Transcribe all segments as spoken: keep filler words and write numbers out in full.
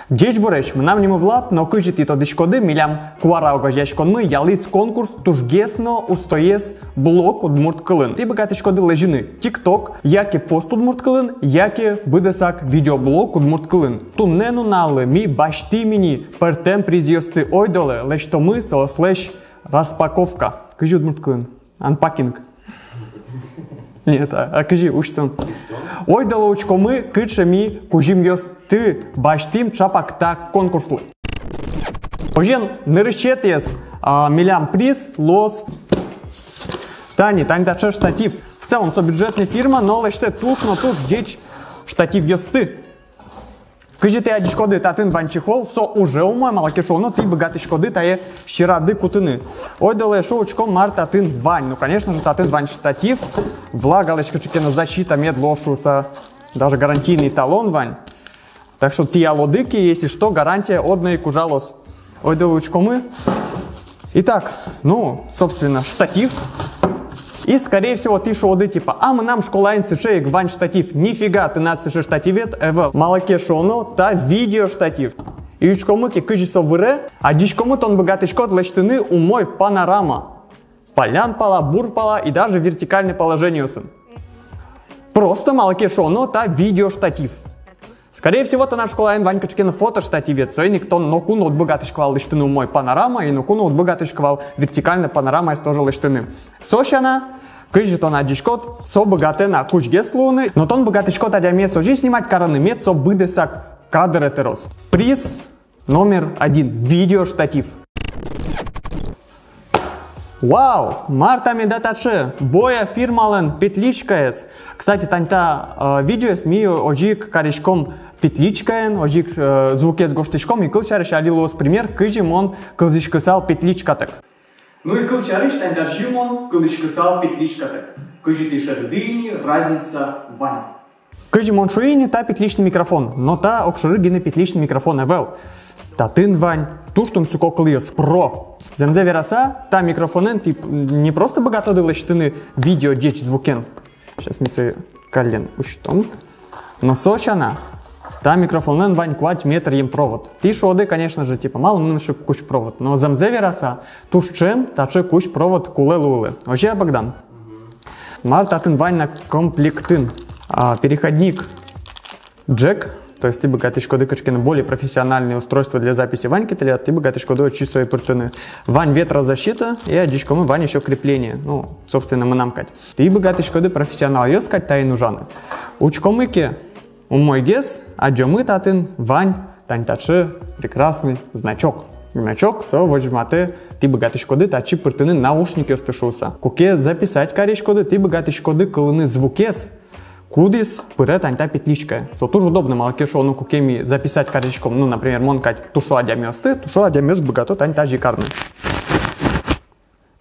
Ӟечбуресь, мынам нимы Влад, но кызьы тӥ тодӥськоды, милям куара огазеяськонмы ялӥз конкурс тужгес но устоез блог удмурт кылын. Тӥ быгатӥськоды лэзьыны TikTok, яке пост удмурт кылын, яке быдэсак видеоблог удмурт кылын. Туннэ нуналлы ми басьтӥм ини пӧртэм призъёсты. Ойдолэ лэсьтомы соослэсь распаковка. Кызьы удмурт кылын? Анпакинг. Нет, а, а кызьы, усьтон? Ойдолэ учкомы, кыӵе ми кузьымъёсты басьтӥм чапак та конкурслы. Озьыен, нырысетӥез, а, милям приз луоз тани, тани таӵе штатив. В целом, со бюджетной фирма, но лэсьтэ туж но туж ӟеч штативъёсты. Кызьы тӥ адӟиськоды, татын вань чехол, со уже умой, малы ке шуоно, тӥ быгатӥськоды тае сьӧрады кутыны. Ойдолэ эшшо учком, мар татын вань. Ну, конечно же, татын вань штатив, влагалэсь кыӵе ке но защита мед луоз шуыса, даже гарантийный талон вань. Так что тӥ алоды ке, если что, гарантия одно ик ужалоз. Ойдолэ учкомы. Итак, ну, собственно, штатив. И, скорее всего, тӥ шуоды, типа: «А мынам школаын сыӵе ик вань штатив». Нифига, тынад сыӵе штативед ӧвӧл. Малы ке шуоно, та видеоштатив. И учкомы ке, кызьы со выре, адӟиськомы, тон быгатӥськод лэсьтыны умой панорама. Паллян пала, бур пала и даже вертикальной положениосын. Просто, малы ке шуоно, та видеоштатив. Скорее всего, тынад школаын вань кыӵе ке но фотоштативед, соин ик тон ноку но уд быгатӥськы вал лэсьтыны умой панорама, и ноку но уд быгатӥськы вал вертикальной панорамаез тоже лэсьтыны. Со сяна, кызьы тон адӟиськод, со быгатэ на кузьгес луыны, но тон быгатӥськод адямиез озьы снимать карыны, мед со быдэсак кадре тыроз. Приз номер один. Видеоштатив. Вау! Мар та меда таӵе? Боя фирмалэн петличкаез. Кстати, тани та, э, видеоез ми озьы ик кариськом петличкаен, озьы ик, э, звукез гожтӥськом, и кылсярысь, али луоз пример, кызьы мон кылзӥськысал петличкатэк. Ну и кылсярысь, тани тазьы мон кылзӥськысал петличкатэк. Кызьы тӥ шӧдӥды ини, разница вань. Кызьы мон шуи ини, та петличный микрофон, но та огшоры гинэ петличный микрофон ӧвӧл. Татын вань туж тунсыко кылъёс: про. Зэмзэ вераса, та микрофонэн тӥ не просто быгатоды лэсьтыны видео ӟеч звукен. Сейчас ми сое каллен усьтом. Но со сяна, та микрофонлэн вань куать метръем провод. Тӥ шуоды, конечно же, типа, малы мыным сыӵе кузь провод. Но зэмзэ вераса, туж ӵем таӵе кузь провод кулэ луылэ. Озьы-а, Богдан? Мар татын вань на комплектын? А, переходник джек, то есть тӥ быгатӥськоды кыӵе ке но более профессиональное устройство для записи вань ке тӥляд, тӥ быгатӥськоды отчы сое пыртыны. Вань ветрозащита, и адӟиськомы, вань ещё крепление. Ну, собственно, мынам кадь. Тӥ быгатӥськоды профессионалъёс кадь таин ужаны. Учкомы ке, умойгес адӟомы, татын вань тани таӵе прекрасный значок. Значок со возьматэ, тӥ быгатӥськоды татчы пыртыны наушникъёсты шуыса. Куке записать кариськоды, тӥ быгатӥськоды кылыны звукез, кудӥз пыре тани та петличкае. Со туж удобно, малы ке шуоно, куке ми записать кариськом, ну, например, мон кадь тушо адямиосты, тушо адямиос быгато тани тазьы карыны.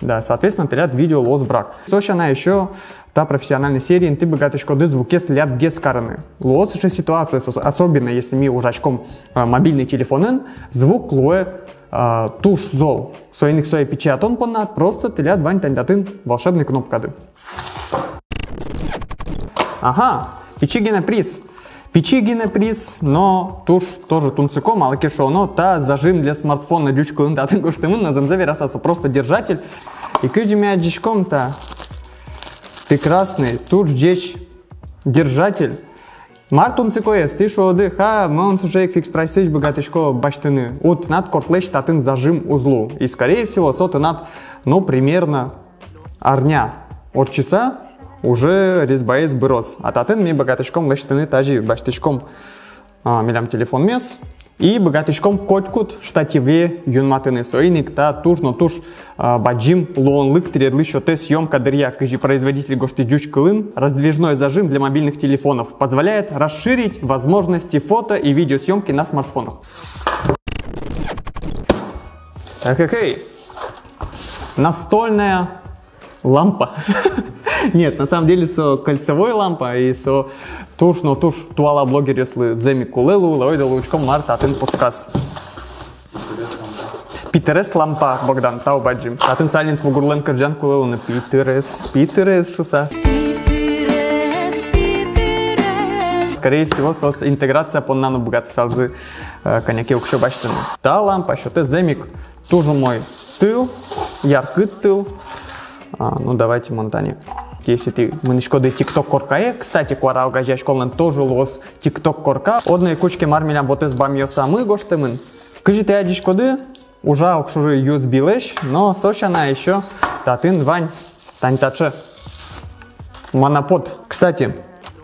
Да, соответственно, тӥляд видео луоз брак. Со сяна ещё та профессиональной сериын тӥ быгатӥськоды звукез лябгес карыны. Луоз сыӵе ситуация, ос-, особенно если ми ужаськом, а, мобильный телефонын, звук луэ, а, туж зол. Соин ик сое пичиятон понна просто тӥляд вань тани татын волшебной кнопкады. Ага, пичи гинэ приз. Пичи гинэ приз, но туж тоже тунсыко, малы ке шуоно, та зажим для смартфона, ӟуч кылын татын гожтэмын, но зэмзэ вераса, со просто держатель. И кызьы ми адӟиськом, та прекрасный, туж ӟеч держатель. Мар тунсыкоез? Тӥ шуоды: ха, мон сыӵе ик фикс прайсысь быгатӥсько басьтыны. Уд, тынад кортлэсь татын зажим уз лу. И, скорее всего, со тынад, ну, примерно арня ортчыса уже резьбаез быроз. А татын ми быгатӥськом лэсьтыны тазьы, басьтӥськом, а, милям телефонмес и быгатӥськом котькуд штативе юнматыны. Соин ик та туж но туж, а, бадӟым луонлык тӥледлы сётэ съёмка дыръя. Кызьы производитель гожтэ ӟуч кылын: раздвижной зажим для мобильных телефонов позволяет расширить возможности фото и видеосъёмки на смартфонах. Эх-эх-эй. Настольная лампа. Нет, на самом деле со кольцевой лампа, и со туж но туж туала блогеръёслы зэм ик кулэ луэ. Ойдолэ учком, мар татын пушказ. Питерес лампа, Богдан, тау бадӟым. Татын Silent Woo Goore-лэн кырӟан кулэ луэ: Питерес, Питерес шуса. Питерес, Питерес, скорее всего, соос интеграция понна но быгатысалзы, э, кӧня ке уксё басьтыны. Та лампа сётэ зэмик туж умой тыл, яркыт тыл. А, ну, давайте мон тани. Если тӥ мынӥськоды TikTok коркае, кстати, куара огазеяськонлэн тоже луоз TikTok корка. Одно ик учке, мар милям вотэс бамъёсамы гожтэмын. Кызьы тӥ адӟиськоды, ужа огшоры ю эс би-лэсь, но со сяна ещё татын вань тань таӵе монопод. Кстати,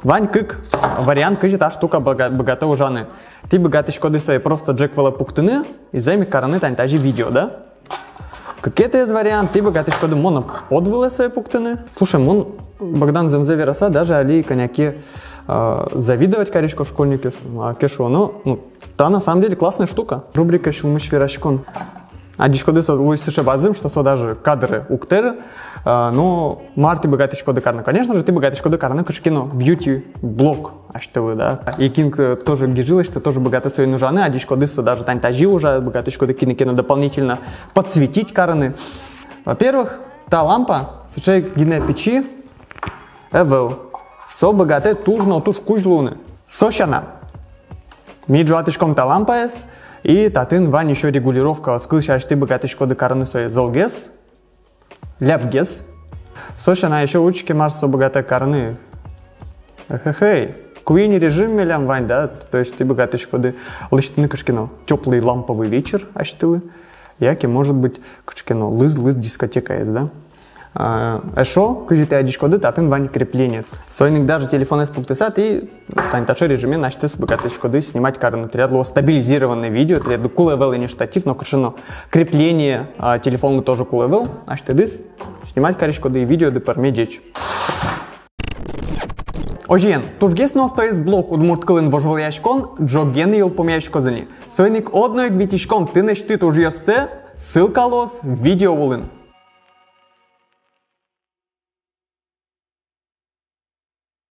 вань кык вариант, кызьы та штука быга-, быгатэ ужаны. Тӥ быгатӥськоды сое просто ӝӧк вылэ пуктыны и зэмик карыны тань тазьы видео, да? Кыкетӥез вариант, тӥ быгатӥськоды монопод вылэ сое пуктыны. Слушай, мон, Богдан, зэмзэ вераса, даже али кӧня ке, э, завидовать карисько школьникъёслы, малы ке шуоно, ну, та на самом деле классная штука. Рубрика «Сюлмысь вераськон». Адӟиськоды, со луиз сыӵе бадӟым, что со даже кадры уг тэры, э, но мар тӥ быгатӥськоды карыны? Конечно же, тӥ быгатӥськоды карыны кыӵе ке но бьюти-блог асьтэлы, да. И кин ке тоже гижы лэсьтэ, тоже быгатэ соин ужаны, адӟиськоды, со даже тань тазьы ужа, быгатӥськоды кинэ ке но дополнительно подсветить карыны. Во-первых, та лампа сыӵе гинэ пичи ӧвӧл. Со быгатэ туж но туж кузь луыны. Со сяна, ми ӝуатӥськом та лампаез, и татын вань ещё регулировка, кылсярысь, тӥ быгатӥськоды карыны сое золгес, лябгес. Со сяна ещё учке, мар со быгатэ карыны. Эхе-хей. Куинь режим милям вань, да, то есть тӥ быгатӥськоды лэсьтыны кыӵе ке но тёплый ламповый вечер асьтэлы, яке, может быть, кыӵе ке но лыз-лыз дискотекаез, да. А, эшшо, кызьы тӥ адӟиськоды, татын вань крепление. Соин ик даже телефонэз пуктыса, тӥ тань таӵе режимен асьтэос быгатӥськоды снимать карыны. Тӥляд луоз стабилизированное видео, тӥляд кулэ ӧвӧл ини штатив, но кыӵе но крепление, а, телефонлы тоже кулэ ӧвӧл, асьтэдыз снимать кариськоды и видеоды пӧрме ӟеч. Озьыен, тужгес но устоез блог удмурт кылын вожвылъяськон ӝоген йылпумъяськоз ини. Соин ик одно ик витиськом тынэсьтыд ужъёстэ, ссылка луоз видео улын.